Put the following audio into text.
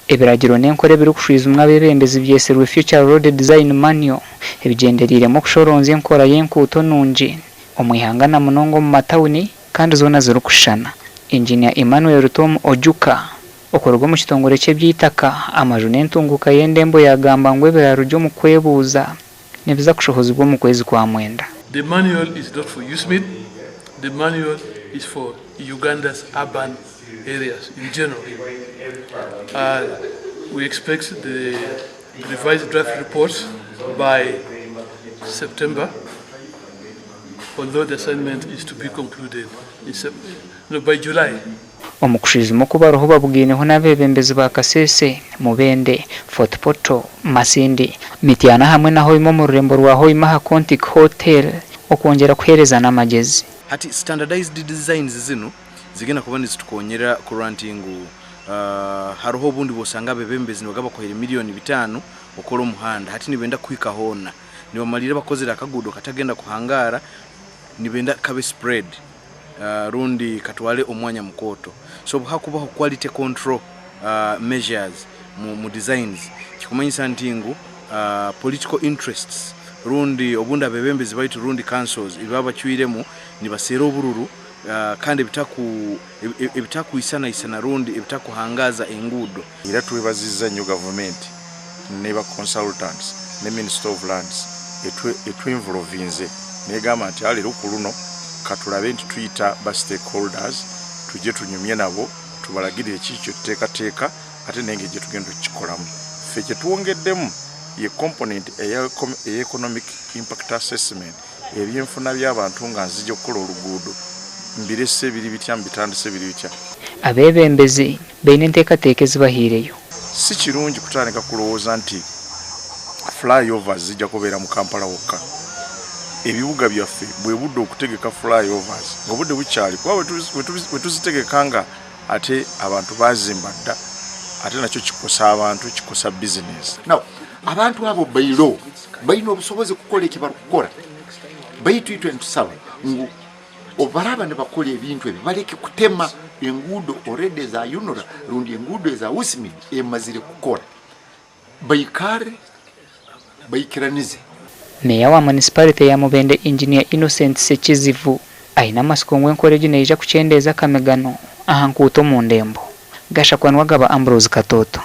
Ebiragiro n'enkora ebirikushwijumwa abeebembezi byetsirwe Future Road Design Manual ebigyendereiremu okushoronzya enkora y'enkuuto nungi omu ihanga na munonga omu matawuni kandi zoona zirikushushana. Engineer Emmanuel Tom Ojuka okuruga omu kitongore ky'eby'eitaka, amaju n'entunguuka y'endembo yaagamba ngu ebirarugye omu kwebuuza nibiza kushohozibwa omu kwezi kwa mwenda. The manual is not for USMID, the manual is for Uganda's urban areas in general. We expect the revised draft reports by September, although the assignment is to be concluded in no, by July. Omu kushwijuma oku bariho babugaineho n'abeebembezi ba Kasese, Mubende, Fort Portal, Masindi, Mityana hamwe na Hoima omu rurembo rwa Hoima aha Kontic Hotel okwongyera kuheereza n'amagyezi. Hati standardized designs zinu zigenda kuba nizitukonyera kurora nti ngu haroho obundi bwosanga abebembezi nibaga bakuhaire 5,000,000 okora omuhanda, hati nibenda kuhika hoona, nibamalira bakozere akaguudo katagenda kuhangara, nibenda kabe spread rundi katwale omwanya mukooto. So obuhakubaho quality control measures mu designs, kikumanyisa nti ngu political interests rundi obundi abebembezi baitu rundi councils ebibaba bacwiremu nibaseera obururu, kandi ebitakwisanaisana rundi ebitakuhangaza enguudo. Era twebaziza nnyo gavumenti ne ba consultants ne Minister of Lands etwinvolvinze negamba nti leero ku luno katulabe nti tuyita ba stakeholders tujje tunyumye nabo tubalagirire kiki kye tuteekateeka ate n'engeri gye tugenda okukikolamu. Ffe kye twongeddemu ye component eya economic impact assessment, ebyenfuna by'abantu nga nzija okukola oluguudo mbirese biri bitya, mbitandise biri bitya. Abeebembezi baine enteekateeka ezibahiireyo. Si kirungi kutandika kulowooza nti flyovers zijja kubeera mu Kampala wokka. Ebibuga byaffe bwe budde okutegeka flyovers ng'obudde bukyali, kuba bwe tuzitegeka nga ate abantu bazimba dda, ate nakyo kikosa abantu, kikosa bizinesi. Now, abantu abo bailo balina obusobozi kukola eki barikukora, baitu itwe nitusaba ngu obaraba nibakola ebintu ebi baleke kutema enguudo already eza UNRA rundi enguudo eza USMID emazire kukora, baikare baikiranize. Meeya wa Munisiparite ya Mubende Engineer Innocent Ssekizivu aine amatsiko ngu enkora egi neija kukyendeeza akamigano aha nkuuto omu ndembo. Gashakwanwa Gaba Ambrose Katoto.